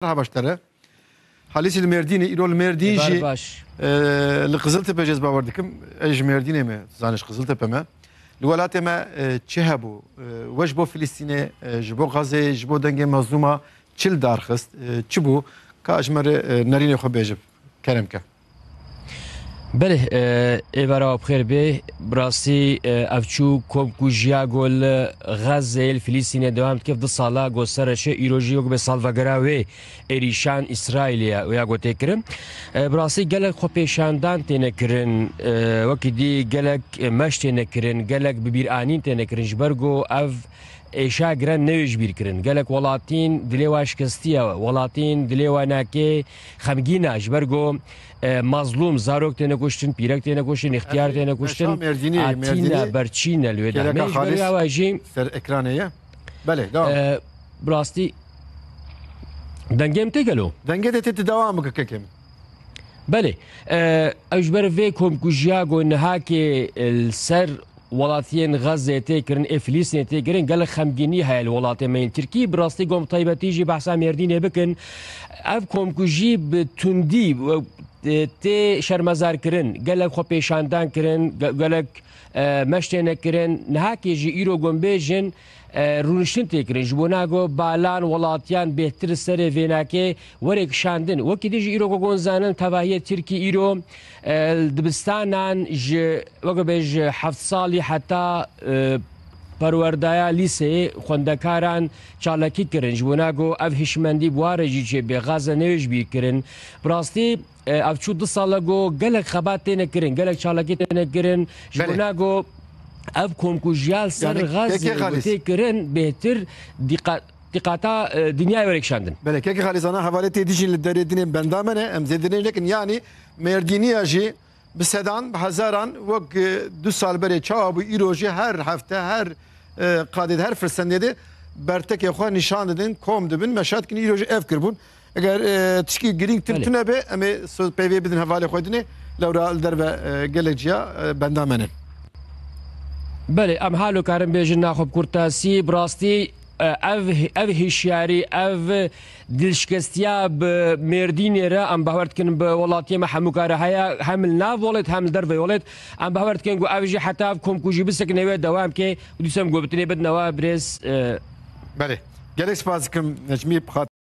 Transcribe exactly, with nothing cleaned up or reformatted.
Merhaba ji te re. Halîsî li Mêrdînê, îro li Mêrdîn jî, e, li Qiziltepe jî ez bawer dikim. Ez ji Mêrdînê me, zanî ji Qiziltepe me. Li welatê me, e, çi hebû? E, we ji bo Filistînê, e, ji bo Gazeyê, ji bo dengê mezlûma çi li dar xist? E, çi bû? Ka ji me re, e, nerînê xwe bêje. Kerem ke. Belê, e, êvara we bi xêr bê. Bi rastî, e, ev çû komkujiya ku li Xezeyê, li Filîstînê dewam dike, du sala ku ser re çê, îro jî wek bê salvegera wê êrîşan Îsraîlê ye, ya ku tê kirin. E, bi rastî gelek xwepêşandan têne kirin, e, wekî dî gelek, e, meş têne kirin, gelek bibîranîn têne kirin, ji ber ku ev êşa giran neyê ji bîr kirin. Gelek welatîn dilê wan şikestî ye, welatîn dilê wan nakê xemgîn e, ji ber ku, e, mazlûm, zarok têne kuştin, pîrek têne kuştin, îxtiyar têne kuştin, meşa Mêrdînê, hatîne Mêrdînê, berçîne li wê de. Geleka Hemê ji ber Xalîs wê awa jî, ser ekranê ye. Belê, devam. E, bi rastî dengê min tê gelo? Dengê te tê, tu dewam bike kekê min. Belê. E, ew ji ber vê komkujiya ku nihakê, e, li ser welatiyên Xezê tê kirin, ê Filîstînê tê kirin, gelek xemgînî heye li welatê me yên Tirkî. Bi rastî ku em taybetî jî behsa Mêrdînê bikin, ev komkujî bi tundî, e, tê şermezarkirin, gelek xwepêşandan kirin, ge-, gelek, e, meş têne kirin. Nihakê jî îro ku em bêjin, e, rûniştin tê kirin. Ji bona ku balan welatiyan bêhtir li serê vênakê were kişandin. Wekî dî jî îro ku hûn zanin, tevahiyê Tirkî îro, e, li dibistanan ji, weke bê ji heft salî heta, e, perwerdaya lîseyê xwendekaran çalakî kirin. Ji bona ku ev hişmendî bi wan re jî çêbê, Gaza neyê ji bîr kirin. Bi rastî, e, ev çû du sal e ku gelek xebat têne kirin, gelek çalakî têne kirin. Ji Belê. bona ku ev komkujiya li ser Yani, Gazê kekê ku Xalîs. tê kirin, bêhtir dîqa-, dîqata, e, dinyayê were kişandin. Belê, kekê Xalîs, ana hevalê tê dî jî li derê dinê benda me ne, em zêde nêj nekin. Yanî Mêrdîniya jî bi sedan, bi hezaran, wek, e, du sal berê çawa bû, îro jî her hefte, her, e, qadê de, her firsendê de bertekê xwe nîşan didin, kom dibin, meşa dikin, îro jî ev kirbûn. Eger, e, tişkî girîng tir Belê. tune be, em ê so-, peyvê bidin hevalê xwe dinê, lewra li derve, e, gelek ciya, e, benda me ne. Belê, em halo karin bêjin naxwe bi kurtasî, bi rastî, e, ev, ev hişyarî, ev dilşikestiya bi Mêrdînê re, em bawer dikin bi welatiyê me hemû kare heye, hem li nav welêt, hem li dervê welêt. Em bawer dikin ku ev jî heta ev komkujî bisekine wê dewam ke û dîsa em gotinê bidine we birêz, e, Belê. Gelek spas dikim Necmî, bi xatirê